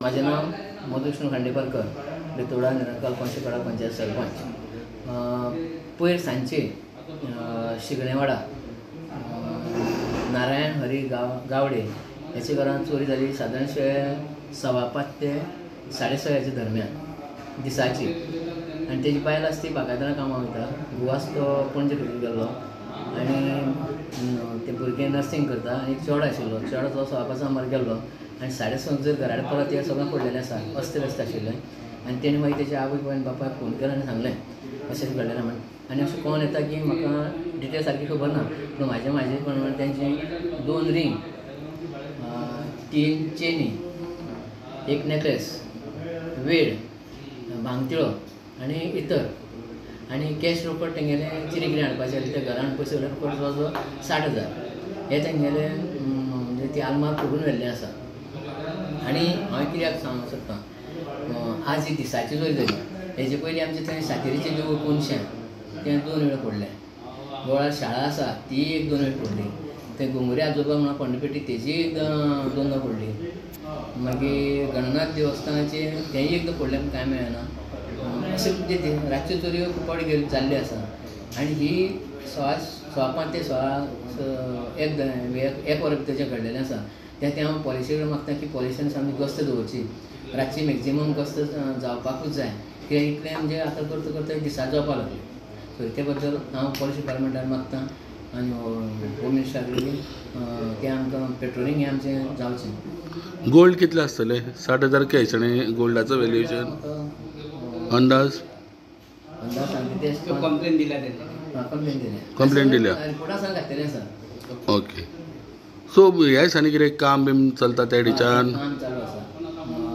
माझे नाव मधु विष्णू खांडेपारकर, बेतोडा निरंकाल पंचकडा पंचायत सरपंच. पयर सांजचे शिगणेवाडा नारायण हरी गावडे ह्याच्या घरान चोरी जाली सादारणशे 5:15 ते 6:30 दरम्यान दिसाची. आनी तेजी बायल आसा ती बागायतदारां कामाक वयता, घोव आसा तो पणजे खंय गेल्लो आनी ते भुरगें नर्सिंग करता आनी चेडो आशिल्लो, चेडो तो 5:15 मार गेल्लो आनी 6:30 जर घरा कडेन परत ते सगळें पडलेलें आसा, अस्तव्यस्त आशिल्लें. आनी तेणें मागीर तेच्या आवय आनी बापायक फोन केलो आनी सांगलें अशेंच घडलेलें म्हण. आनी अशें कोण येता की म्हाका डिटेल सारकी खबर ना, पूण म्हाजे प्रमाणे तेंचे 2 रिंग, 3 चेनी, 1 नेकलेस, वेड, भांगतिळो आनी इतर आनी कॅश रोकड तेंगेले चिरे कितें हाडपाचें आसलें ते घरान पयशे रोकड जवळ जवळ 60,000 हे तेंगेले म्हणजे ती आलमार फोडून व्हेल्लें आसा. आनी हांवें कित्याक सांगूंक सोदतां, आज ही दिसाची चोरी जाली, हेजे पयलीं आमचें थंय सातेरीचें देवूळ कोनशें तें 2 वेळ फोडलें, गोळार शाळा आसा ती एक 2 वेळ फोडली, थंय गोंगुरी आजोबा म्हणून पंडपेटी तेजी एक 2दा फोडली, मागीर गणनाथ देवस्थानाचें तेंय एकदां फोडलें पूण कांय मेळना. अशें म्हणजे रातच्यो चोरयो खूब फावटी जाल्ल्यो आसा. आनी ही 5:15 ते 1:15 वरां भितर जें घडलेलें आसा तें हांव पॉलिसी कडेन मागता की पॉलिसान सामकी गस्त दवरची, रातची मॅक्झिमम गस्त जावपाकूच जाय, कित्याक इतलें म्हणजे आतां करता करता दिसा जावपाक लागली. सो ते बद्दल हांव पॉलिसी डिपार्टमेंटान मागता आनी होम मिनिस्टरा कडेन तें आमकां पेट्रोलिंग हें आमचें जावचें. गोल्ड कितलें आसतलें? 60,000 कॅश आनी गोल्डाचो व्हॅल्युएशन अंदाज सांगता ते कंप्लेन दिल्या, कंप्लेन दिल्या, रिपोर्टां सांग घातलेलें आसा. ओके, सो ह्या दिसांनी कितें काम बीन चलता त्या डिचान? काम चालू आसा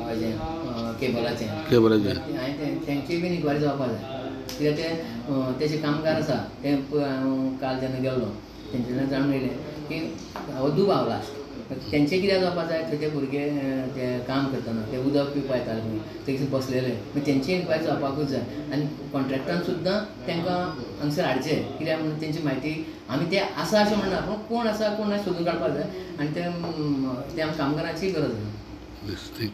हेजें केबलाचें, केबलाचें हांवें तेंची बीन इन्क्वायरी जावपा जाय, कित्याक ते तेजे कामगार आसा ते काल जेन्ना गेल्लो तेंचे कडल्यान जाणून येयलें की हो दुबाव लास्ट तेंचें कित्याक जावपा जाय. थंय ते भुरगे ते काम करतना ते उदक पिवपा येताले खंय थंय बसलेले, मागीर तेंची इन्क्वायरी जावपाकूच जाय. आनी कॉन्ट्रॅक्टरान सुद्दां तेंकां हांगसर हाडचें, कित्याक म्हणून तेंची म्हायती आमी ते आसा अशें म्हणना, पूण कोण आसा कोण ना सोदून काडपाक जाय आनी ते आमकां कामगारांचीय गरज आसा.